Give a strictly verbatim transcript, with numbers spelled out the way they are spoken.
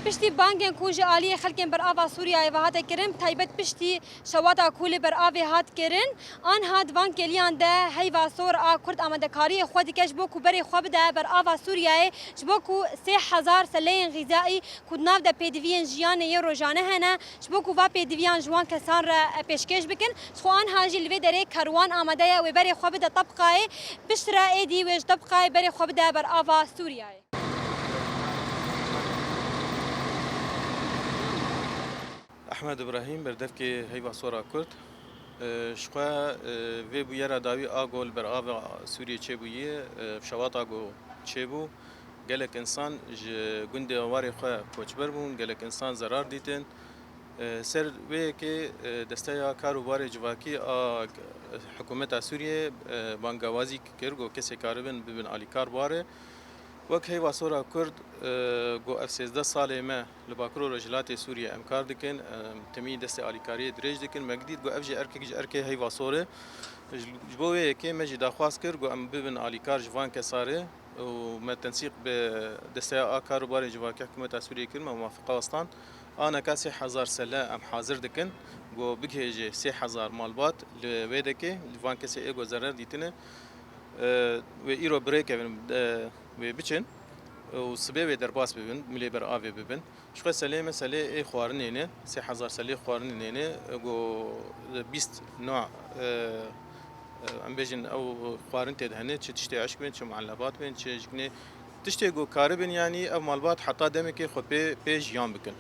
Piştî bangên ku ji aliyê xelkên berava Sûriyeyê ve hate kirin, taybet piştî şewata ku li beravê hat kirin, anha di van kêliyan de Heyva Sor a Kurd amadekariyê xwe dike ji bo ku berê xwe bide berava Sûriyeyê, ji bo ku sê hezar seleyên xîzayî ku di nav de pêdiviyên jiyanê yên rojane hene, ji bo ku va pêdiviyan ji wan kesan re pêşkêş bikin. Ji xwe anha jî li vê derê kerwan amade ye, wê berê xwe bide tebqayê, piştre êdî wê ji tebqayê berê xwe bide berava Sûriyeyê. Ehmed Îbrahîm, berdevkê Heyva Sora Kurd. E, ji xwe, e, vê bûyera dawî a ku li berava Sûriyê çêbûyî, e, şewata ku çêbû, gelek însan ji gundê warê xwe koçber bûn, gelek însan zerar dîtin. E, ser wê yekê, e, Desteya Kar û Barê Civakî a Hikûmeta Sûriyê, e, bangawazî kir ku kesê karibin bibin alîkar barê. Wek Heyva Sora Kurd, e, ku ev sêzdeh salê me li Bakur û Rojhilatê Sûriyê em kar dikin, em timî destê alîkariyê dirêj dikin. Me dît ku ev jî erkek ji erkê Heyva Sor e. Ji, ji bo wê yekê me jî daxwaz kir ku em bibin alîkar ji van kesarê û me tensîq bi Desteya a Kar û Barê Civakî Hikûmeta Sûriyê kir, me muwafiqa westan. Aneka sê hezar sele em hazir dikin ku bigihêje sê hezar malbat li wê dekê, li van kesê ê ku zerer dîtine. E, wê îro bi rê kevin, e, wê biçin û sibê wê derbas bibin, milê ber avê bibin. Ji xwe selê me selê ê xwarinê ne, sê hezar selê xwarinê ne, e, ku bîst nû, e, e, em bêjin ew xwarin tê de hene, çi tiştê eşk bên, çi muelebat bên, çi jiknê. Tiştê ku karibin, yanî ev malbat heta demekê xwe pê, pê jiyan bikin.